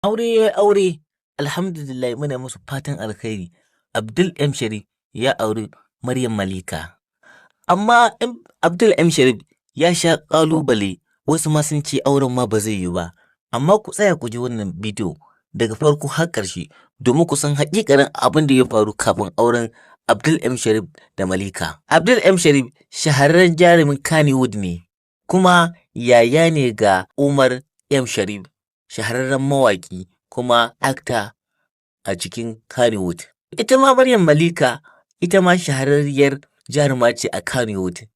Aure ya yi aure, alhamdulillah, muna musu fatan alkhairi. Abdul M Sharif ya auri Maryam Malika. Amma Abdul M Sharif ya sha ƙalubale, wasu ma sun ce auren ma ba zai yiwu ba. Amma ku tsaya ku ji wannan bidiyo daga farko har ƙarshe domin ku san haƙiƙanin abin da ya faru kafin auren Abdul M Sharif da Malika. Abdul M Sharif shahararren jarumin Kannywood ne, kuma yaya ne ga Umar M Sharif, shahararren mawaƙi kuma actor a cikin Kannywood. Ita ma Maryam Malika, ita ma shahararriyar jaruma ce a Kannywood.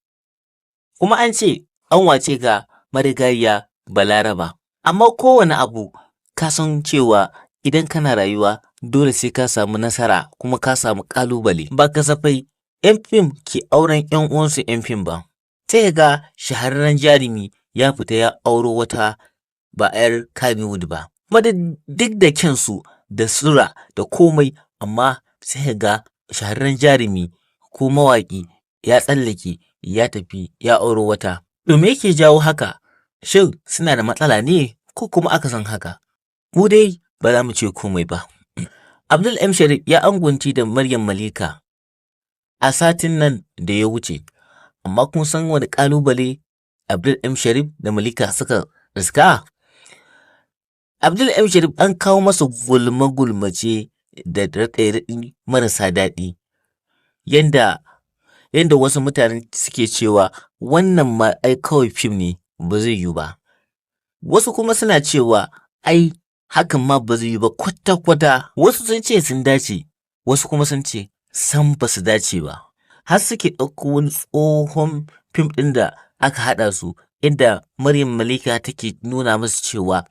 Kuma an ce ƙanwa ce ga marigayiya Balaraba. Amma kowane abu ka san cewa idan kana rayuwa dole sai ka samu nasara kuma ka samu ƙalubale. Ba kasafai 'yan fim ke auren 'yan uwansu 'yan fim ba. Sai ka ga shahararren jarumi ya fita ya auro wata ba 'yar Kannywood ba. Kuma duk da kyansu da sura da komai, amma sai ka ga shahararren jarumi ko mawaƙi ya tsallake ya tafi ya auro wata. To, me yake jawo haka? Shin suna da matsala ne ko kuma akasin haka? Mu dai ba za mu ce komai ba. Abdul M Sharif ya angwance da Maryam Malika a satin nan da ya wuce, amma kun san wani ƙalubale Abdul M Sharif da Malika suka riska? Abdul M Sharif an kawo masa gulme-gulmace da raɗe-raɗi marasa daɗi, yanda wasu mutanen suke cewa wannan ma ai kawai fim ne, ba zai yiwu ba. Wasu kuma suna cewa ai hakan ma ba zai yiwu ba kwata-kwata. Wasu sun ce sun dace, wasu kuma sun ce sam ba su dace ba. Har suke ɗauko wani tsohon fim ɗin da aka haɗa su, inda Maryam Malika take nuna musu cewa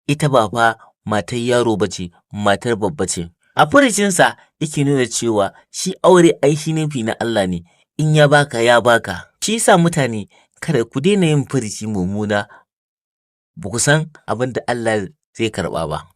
ita ba fa matar yaro ba ce, matar babba ce. A furucinsa yake nuna cewa shi aure ai shi nufi na Allah ne, in ya baka ya baka. Shi yasa mutane, kada ku daina yin furuci mummuna, ba ku san abin da Allah zai karɓa ba.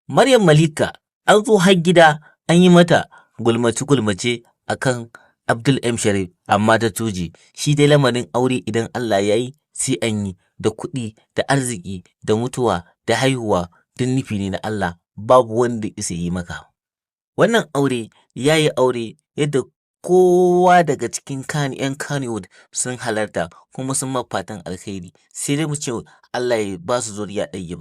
Maryam Malika an zo har gida an yi mata gulmace-gulmace a kan Abdul M Sharif, amma ta turje. Shi dai lamarin aure, idan Allah ya yi sai an yi, da kuɗi da arziki da mutuwa da haihuwa duk nufi ne na Allah, babu wanda ya isa yi maka. Wannan aure ya yi aure yadda kowa daga cikin 'yan Kannywood sun halarta kuma sun ma fatan alkhairi, sai dai mu ce Allah ya ba su zuriya ɗayyiba.